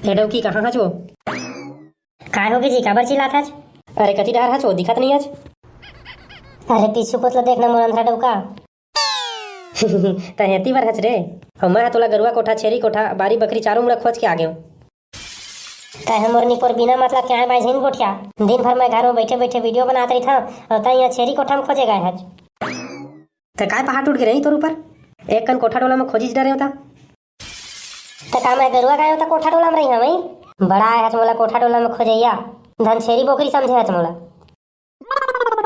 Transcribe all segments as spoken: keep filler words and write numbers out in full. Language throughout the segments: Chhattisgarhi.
ए डौकी, कहाँ हच वो? काय होगे जी, काबर चिल्लात हच? अरे कति डहर हच वो, दिखत नहीं हच। अरे पीछू कोत ल देख ना मोर अंधरा डौका। तैं एती बर हच रे। अउ मैं ह तोला गरुआ कोठा, छेरी कोठा, बारी बखरी चारों मुड़ा खोज के आ गेंव। तैं ह मोर निपोर बिना मतलब के आए बाय झिन गोठिया। दिन भर मैं घर में बैठे बैठे वीडियो बनात रहिथंव, अउ तैं यहाँ छेरी कोठा में खोजे गए हच। त काय पहाड़ टूट गे रही तोर ऊपर? एक कन कोठा टोला में खोजिस डरेंव त। त का मैं गरुआ गाय हों त कोठा टोला में रही हवं? बड़ा आए हच मोला कोठा टोला में खोजइया। धन छेरी बोकरी समझे हच मोला।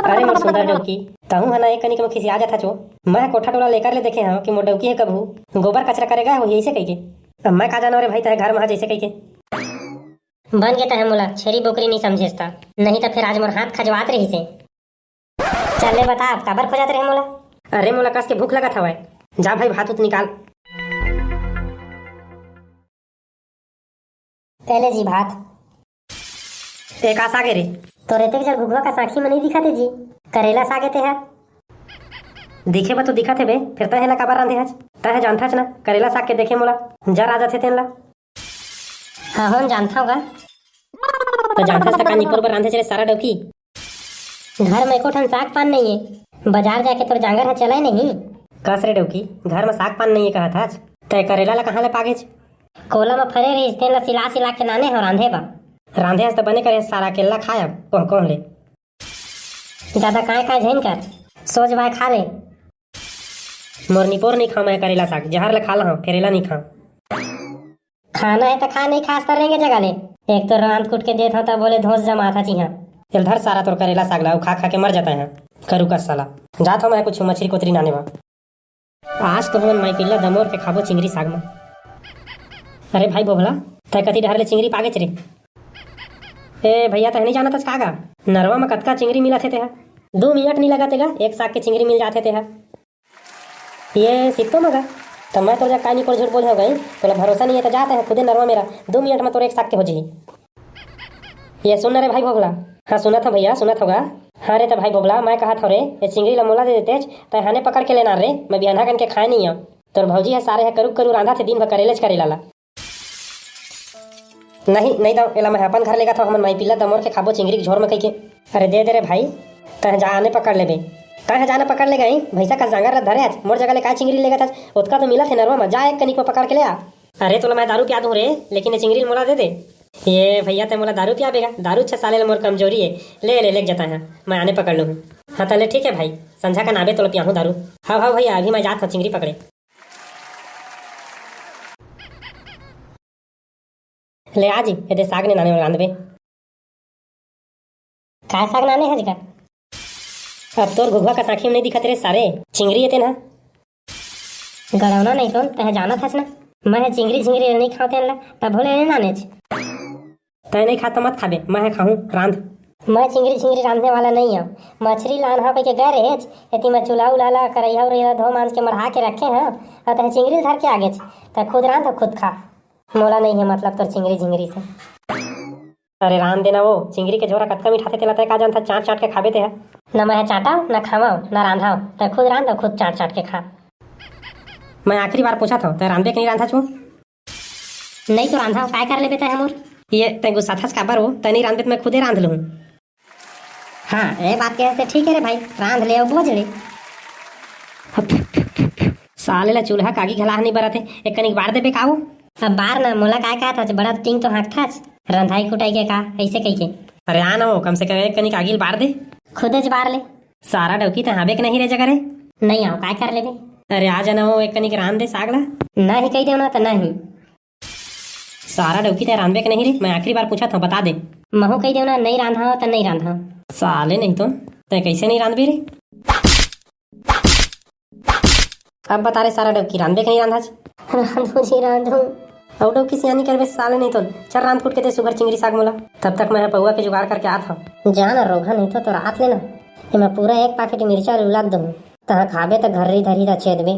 अरे मोर सुंदर डौकी, तहूं ह ना एक कनिक में खिसिया जात हच वो। मैं ह कोठा टोला लेकर ले देखे हंव कि मोर डौकी ह कभू गोबर कचरा करे गए होही अइसे कहिके। अब मैं का जानव रे भाई, तैं घर में ह जइसे कहिके। बन गे तैं ह मोला छेरी बोकरी नहीं समझेस त, नहीं त फेर आज मोर हाथ खजवात रहिसे। चल ले बता, अब काबर खोजत रहे मोला? अरे मोला कस के भूख लगत हवय, जा भाई भात उत निकाल। ए ले जी भात। ए का साग ए रे? तोर एतेक जड़ घुघुआ कस आँखी में नहीं दिखत हे जी, करेला साग ए ते ह। दिखे बर तो दिखत हे बे, फेर तैं एला काबर रांधे हच? तैं ह जानथच ना, करेला साग के देखे मोला जर आ जाथे तेन ला। हाँ, होन जानथव गा। त जानथस त का निपोर बर रांधे चले सारा डौकी? घर में एको ठन साग पान नहीं है, बाजार जाके तोर जांगर ह चलय नहीं। कस रे डौकी, घर में साग पान नहीं है कहत हच, तै करेला ला कहाँ ले पागेच? कोला में फरे रहिस, तेन ला सिला सिला के लाने हव रांधे बा। रांधे हस त बने करे सारा केला खायब कोह कोह ले। ज्यादा काय काय झन कर, सोच बाय खा ले। मोर निपोर नहीं खाव मैं करेला साग, जहर ले खा लहव, फेर एला नहीं खाव। खाना है त खा, नहीं खास त रेंगे जगह ले। एक तो रांध कुट के देत हव त बोले धोस जमात हच इहाँ। एल धर सारा तोर करेला साग ला, अउ खा खा के मर जाता है करू कस साला। जात हव मैं कुछ मछरी कोतरी लाने बा। आज तो हमन माई पिल्ला दमोर के खाबो चिंगरी साग मा। अरे भाई भोभला, तै कति डहर ले चिंगरी पागेच रे? ए भैया, तै नहीं जानत हस का गा? नरवा मा कतका चिंगरी मिलत हे तेहा। दू मिनट नहीं लगत हे गा, एक साग के चिंगरी मिल जाथे तेहा। ये सित्तो मगा, त मैं तोर जग काय निपोर झूठ बोले हव गई, तोला भरोसा नहीं है त जाते हैं खुदे नरवा मेरा, दू मिनट में तोर एक साग के हो जाही। ये सुन न रे भाई भोगला। हाँ सुनत हव भैया, सुनत हव गा। हाँ रे त भाई भोगला, मैं कहत हव रे, ये चिंगरी ला मोला दे देतेच, तै हाने पकड़ के लेना रे, मैं बिहाना कन के खाए नहीं आव। तोर भौजी है सारे है करू करू रांधा थे दिन भर करेलेच करेला ला। नहीं, नहीं दव, एला मैं अपन घर लेगत हव, हमन माई पिल्ला दमोर के खाबो चिंगरी के झोर में कहिके। अरे दे दे रे भाई, तह जा आने पकड़ लेबे। तह जाने पकड़ ले गई, भैंसा का जांगर ला धरे आज, मोर जगह ले काय चिंगरी लेगत आज, ओतका तो मिलत हे नरवा में, जा एक कनिक में पकड़ के ले आ। अरे तोला मैं दारू पिया दूं रे, लेकिन ये चिंगरी ल मोला दे दे। ये भैया ते मोला दारू पियाबे गा, दारू अच्छा साले ले मोर कमजोरी है, ले ले लेके जाता है, मैं आने पकड़ लूँ। हाँ तले ठीक है भाई, संझा का नाबे तोला पियाहूँ दारू। हाँ हाँ भैया, अभी मैं जात हूँ चिंगरी पकड़े। ले आ जी, एदे साग ने नाने रांधबे। काय साग नाने हज गा? अब तोर घुघुआ का साखी में नहीं दिखत रे सारे, चिंगरी एते ना। गड़ौना नहीं तो तह जानत हस ना, मैं ह चिंगरी झिंगरी नहीं खाते ला, तब भोले नहीं नानेच। तय नहीं खा त मत खाबे, मैं ह खाहूँ, रांध। मैं चिंगरी झिंगरी रांधने वाला नहीं हूँ। मछरी लान हा कह के गए रहेच, एती मैं चूल्हा उला ला, करैया उरैया ला धो मांज के मढ़ा के रखे हूँ, और तह चिंगरी धर के आगेच, तह खुद रांध और खुद खा। मोला नहीं है मतलब तोर चिंगरी झिंगरी से। अरे रांध देना वो, चिंगरी के झोरा कतका मिठाथे तेला तय का जानथा, चाट चाट के खाबे ते ह। न मैं ह चाटाव, न खावाव, न रांधाव, तय खुद रांध और खुद चाट चाट के खा। मैं आखिरी बार पूछत हव, तय रांधबे के नहीं रांधा छू? नहीं तो रांधा, काय कर लेबे तय हमर? ये तय गुस्सा थस काबर हो, तय नहीं रांधबे त मैं खुदे रांध लूँ। हाँ, ए बात के हंसते ठीक है रे भाई, रांध ले और बोझ ले। साले ला चूल्हा कागी घलाह नहीं बरत है, एक कनिक बार देबे का वो? अब बार ना, मोला काय कहत हच, बड़ा टिंग तो हाँकथच, रंधाई कुटाई के का, ऐसे कही के। अरे आ ना वो, कम से कम एक कनिक आगी ल बार दे। खुदे ज बार ले। सारा डौकी त हाबे के नहीं रे जगह रे। नहीं आओ, काय कर लेबे? अरे आ जाना वो, एक कनिक रांध दे साग ला। नहीं कही देव ना त नहीं। सारा डौकी तय रांधबे के नहीं रे, मैं आखिरी बार पूछत हव, बता दे। महू कही देव ना, नहीं रांधा त नहीं रांधा। साले नहीं तो, तय कैसे नहीं रांधबे रे? अब बता रे सारा डौकी, रांधबे के नहीं रांधाच? रांधू जी रांधू। अउ डौकी सियानी करबे साले नहीं तो, चल रांध कूट के दे सुगर चिंगरी साग मोला। तब तक मैं ह पौआ के जुगाड़ करके आत हव। जा ना रोगहा नहीं तो, तो रात ले ना, एमा पूरा एक पाकेट मिर्चा उलाद दूँ, तहाँ खाबे त घर्री धरी त छेदबे।